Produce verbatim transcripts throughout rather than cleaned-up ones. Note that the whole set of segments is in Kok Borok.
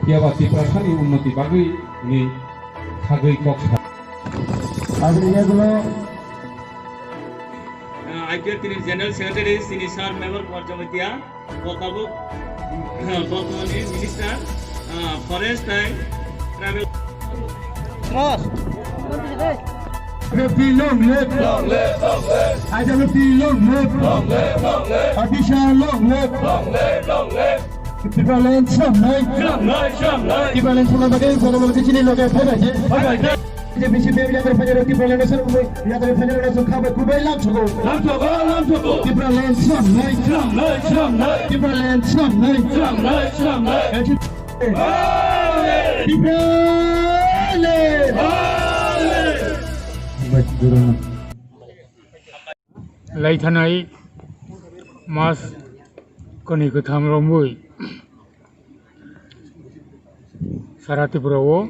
Phiya ba Tiprasani unnoti bagwi ni khagwi kok sa. Aboni yagulo, ah, I P F T ni General Secretary, sini Sir Mevar Kumar Jamatia, bo tabuk, ah, bo tabuk ni Minister, ah, Forest tai Tribal. Boss. I P F T long live. Long live, long live. I P F T long live. Long live, long live. Odisha long live. Long live, long live. Tipraland swnamnai. Swnamnai, swnamnai. Tipraland swnamnai bagwi jotono chini loge phaibai se. Phaibai se. J P C P M yakar phaijago Tipraland swnamnai. Yakar phaijago swnamnai khabai kubai lamsogo. Lamsogo, lamsogo. Tipraland swnamnai. Swnamnai, swnamnai. Tipraland swnamnai. Swnamnai, swnamnai. Tipraland! Lai thanai mas kani kwtham romwi sara Tripura o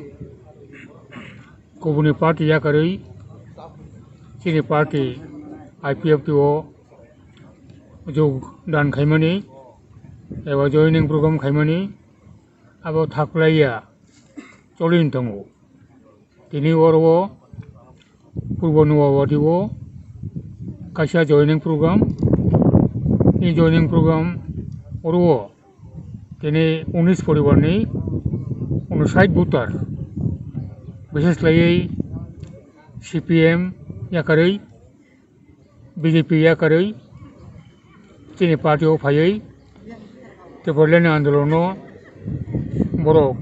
kubuni party yakarwi chini party I P F T o jog dan khaimani eba joining program khaimani abo thaklaiya cholin tongo. Tini oro o Purbo Noabadi o kaisa joining program. I joining program oro o tini unis poribar ni unosait voter, bishesh khlaiwi C P M yakarwi B J P yakarwi chini party o phaiwi Tipraland ni andolon no borok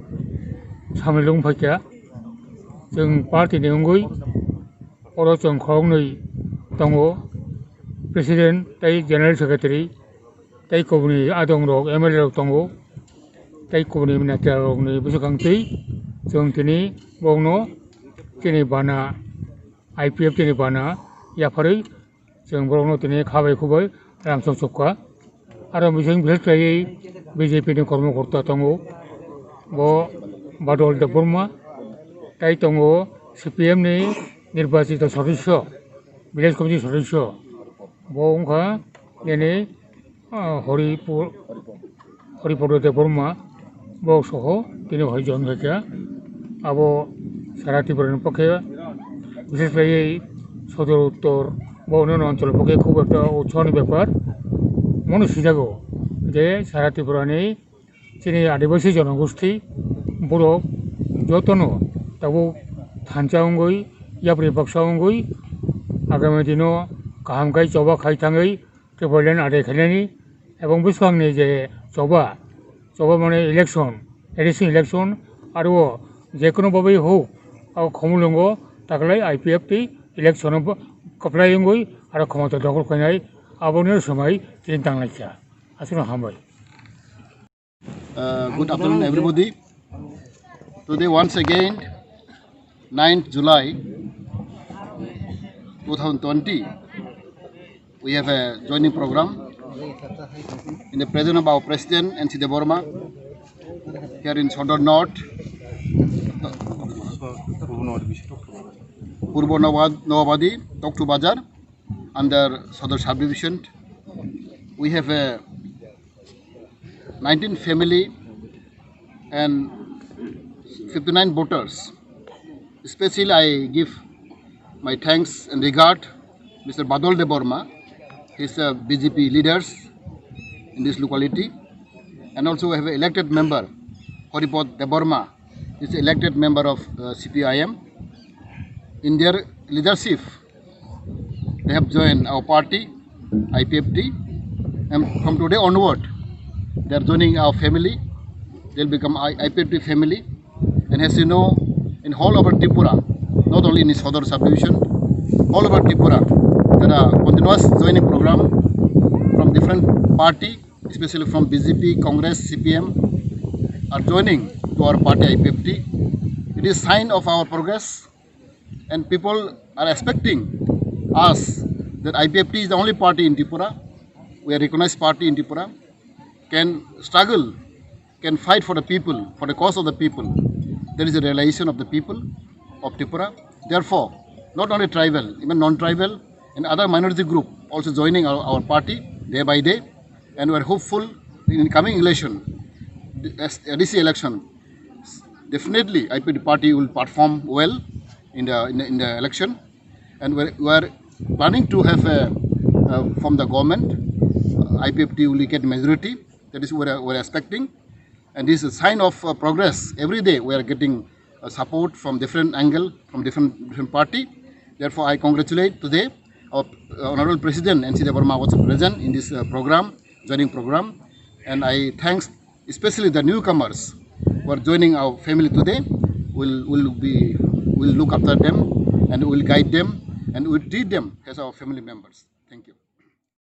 samilung phaikha. Chwng party ni wngwi oro chwng khoroknwi tongo, President tei General Secretary tei kubuni adong rok M L A rok tongo tei kubuni neta rok ni bwswkang twi chwng tini borokno chini bana I P F T ni bana yapharwi chwng borokno tini kha bai khu bai ramsok sokha. Aro bising bising khlaiwi B J P ni kormo korta tongo, bo Badol Debbarma, tai tongo C P M ni nirbachito sodosyo, village committee sodosyo, bo wngkha nini ah, Horipu-, Horipodo Debbarma, bo soho tini hoi join khaikha. Abo sara Tripura ni pokhe, bishesh khlaiwi Sodor Uttor, bo onno onchol pokhe khub ekta utsaho ni bepar. Mono sijago je sara Tripura ni chini Adibasi jonogosti borok jotono tabuk thansa wngwi, yapri baksa wngwi, agami dino kaham khai choba khai thangwi Tipraland adai khainani ebong bwskangni je choba, choba mane election, additional election, aro je kono babai hok, abo khomulwngo taklai I P F T election o kwplai wngwi aro khomota dokhol khainai, aboni swmai tini tanglaikha. Aswkno hambai. Uh, good afternoon, everybody. Today, once again, ninth July two thousand twenty, we have a joining program in the presence of our President N C Debbarma here in Sodor North, Purbo Noabadi, Toktu Bazar, under Sodor Subdivision. We have a nineteen family and fifty-nine voters. Especially, I give my thanks and regard Mister Badal Debbarma. He's a B J P leaders in this locality, and also we have an elected member, Haripad Debbarma, is elected member of, uh, C P I M. In their leadership, they have joined our party, I P F T, and from today onward, they are joining our family. They'll become I-, I P F T family. And as you know, in whole over Tripura, not only in Sodor subdivision, all over Tripura, there are continuous joining program from different party, especially from B J P, Congress, C P M, are joining to our party I P F T. It is sign of our progress, and people are expecting us that I P F T is the only party in Tripura. We are recognized party in Tripura, can struggle, can fight for the people, for the cause of the people. There is a realization of the people of Tripura. Therefore, not only tribal, even non-tribal and other minority group also joining our, our party day by day. And we are hopeful in coming election, the S-, A D C election, Definitely, I P F T party will perform well in the, in the, in the election, and we're, we're planning to have a, uh, from the government, uh, I P F T will get majority. That is what we're expecting, and this is a sign of, uh, progress. Every day we are getting, uh, support from different angle, from different, different party. Therefore, I congratulate today our, uh, Honorable President N C Debbarma was present in this, uh, program, joining program, and I thanks especially the newcomers who are joining our family today. Will, will be, will look after them and will guide them and will treat them as our family members.